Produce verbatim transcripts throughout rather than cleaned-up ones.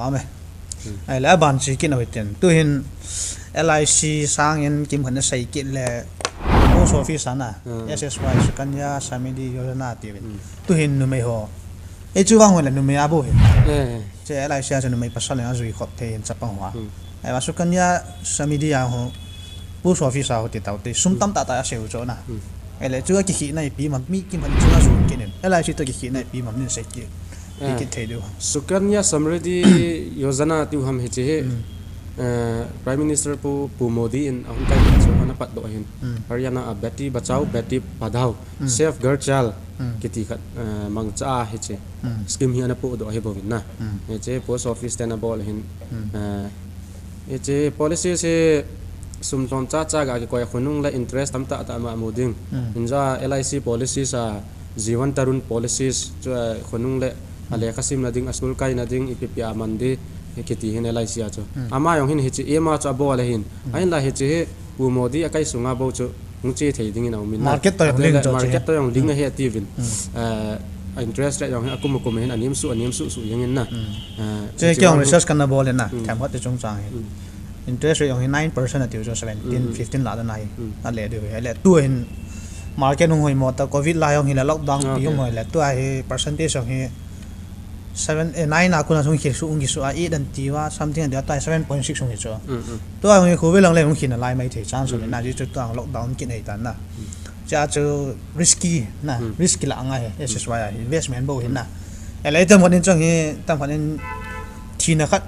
Ame. Ahile aban chi kit na hitin. Tuhin L I C sangin kimkhat na sei kit le post office ana. Hmm. S S Y, Sukanya Samriddhi Yojana tiuvin. Hmm. Tuhin numei ho. Ei chu vang ho le numei abou hin. Eh. Che L I C a chu numei pasal in ajui khop thei hin chapang hoa. Hmm. Ahivang Sukanya Samriddhi a ho post office a ho ti tau te sum tam tah tah asei u chu na. Hmm. Ahile chu akikhehna ipi ham mi kimkhat chu ajui kit in. L I C to kikhehna ipi ham nin sei kit. Hi kit thei diu ham. Sukanya Samriddhi Yojana tiu ham hiche hi, Hmm. eh, Prime Minister Pu, Pu Modi in ahung kai chu ana patdoh ahin. Hmm. Haryana a Beti Bachao, Beti Padhao, Hmm. Safe Girl Child Hmm. kiti khat, eh, mangcha a hiche Hmm. scheme hi ana pohdoh ahi bouvin na. Hmm. Hiche post office ten abol ahin. Hmm. Eh, hiche policy hi sum lhom chacha ga kikoi a khonung le interest tam tah tah ma mu ding. Hmm. Hinla L I C policies a Jeevan Tarun policies chu, eh, khonung le a lekha simna ding, a school kaina ding, ipi ipi a man di, kiti hin L I C a chu. Hmm. Ama jong hin hiche aim a chu abol ahin. Hmm. Ahinla hiche hi Pu Modi akai sunga bou chu hung che thei ding in aum in na. Market to jong Ate link le chu market chu. To jong link Hmm. ahi atiuvin. Hmm. Eh, interest rate jong hi akum akum hin anem suh, anem suh suh jeng in na. Hmm. Eh, Che hiche kei jong vang research kana bol in na. Hmm. Themkhat ti chungchang hi. Hmm. Interest rate jong hi nine percent atiu chu seventeen, Hmm. fifteen lah dan ahi. Hmm. Ale diu hi. Ale tu hin market hung hoimo ta covid lai jong hi le lockdown pi Okay. hung hoi le tu ahi percentage jong hi seven, eh, nine a kona hung khel suh, hung kisu a, eight an ti uva, something an ti uva, tua seven point six hung hi chu. Mm, mm. Tua hung hi covid lang le hung khel na lai mai thei chance Mm. ni na, ji chu tua lockdown kit nei tan na. Mm. Cha chu risky na, Mm. risk kila ngai, Mm. S S Y a hi, investment bou hi na. Mm. Ele tam khat in chang hi, tam khat in thina khat,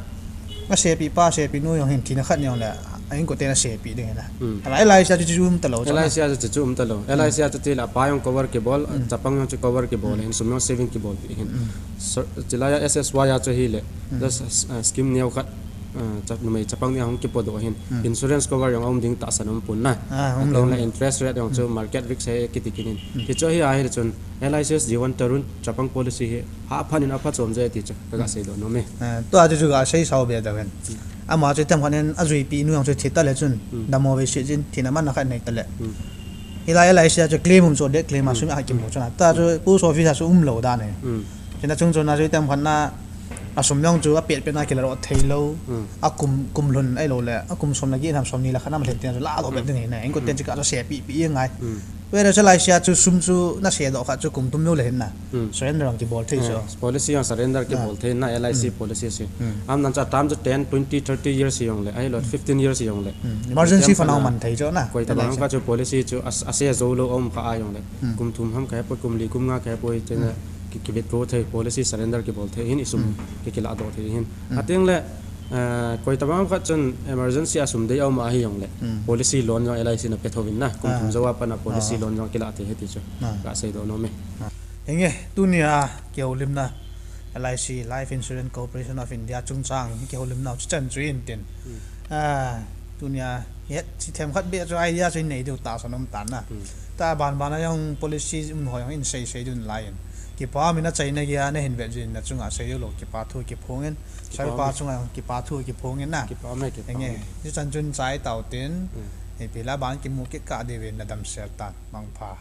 a sepi pa, sepi nu jong hin thina khat jong le, a inkote na sepi ding hi na. Mm. Ala L I C a chu chu um ta lou chu na. L I C a chu chu um ta lou. Mm. L I C a chu ti la pa jong cover kibol, Mm. chapang jong chu cover kibol, Mm. hin sum jong saving kibol pi hin. Mm. So, chilai a S S Y a chu hi le, Mm. just, uh, scheme neo khat, uh, cha-, numei chapang ni a hung kipodoh hin. Mm. Insurance cover jong a um ding tahsan um pon na. Ah, um Atong lou. le interest rate jong chu Mm. market risk he kiti kinin. Mm. Hi chu hi a hi le chun L I C S Jeevan Tarun chapang policy hi ha phan in a pha chom je ti chu ka ga Mm. sei doh nom e. Ah, tua chu chu ga sei sao be da ven. Mm. Ama chu tam khan in a jui pi nu jong chu thi ta le chun. Mm. Damo ve si chin thina man na khat nei ta le. Mm. Hilai L I C a chu claim um chu de claim a Mm. sum a kim lo chun. Ta chu Mm. post office a chu um lou dan e. Mm. Chuna chung chun a chu item khat na a sum jong chu a pet pet na kila ro thei lou. Mm. A kum, kum lhun ai lou le. A kum som na gi tham som ni la khan am lhen tian chu la lo bet Mm. ding hi na. Inkoten Mm. chu ka chu se pi pi ngai. Mm. Whereas L I C a chu sum chu na se doh kha chu kum thum lou le hin na. Mm. Surrender ang kibol thei chu. Eh, policy ang surrender Ah. kibol thei na L I C Mm. policy si. Mm. Am nan cha tam chu ten, twenty, thirty years jong le. Ai lo Mm. fifteen years jong le. Mm. Emergency Item fund khat na ang man thei chu na. Koi ta L I C. bang kha chu policy chu a, a se zo lou um kha a jong le. Mm. Kum thum ham kha poi, kum li, kum nga kha poi, chena Mm. ki, ki withdraw thei, policy surrender kibol thei hin, i sum Mm. ki, ki la doh thei hin. Mm. Ateng le, eh, koi ta bang khat chun emergency a sum dei a um a hi jong le. Mm. Policy loan jong L I C na pe tho vin na, kum Ah. thum zo a pat na policy Ah. loan jong ki la thei hi ti chu. Ah. Ka sei doh nom e. Ah. Hinge, tunia kihoulimna L I C, Life Insurance Corporation of India chungchang kihoulimna chu chan chu in tin. Mm. Ah, tunia het chi them khat be chu idea chu in nei diu tahsan um tan na. Hmm. Ta ban ban a jong policy um ho jong in sei sei diu lai in. Kipa min a chaina gei a na hin vet jin na chunga sei diu lou kipa thu kiphong in. Kipa Sir pa me. chunga jong kipa thu kiphong in na. Kipa me, kipa Enge, me. Chu chan chun chai tau tin. Hmm. Ipi la ban kimu kit kah diu in na damsel tan. Mangpha.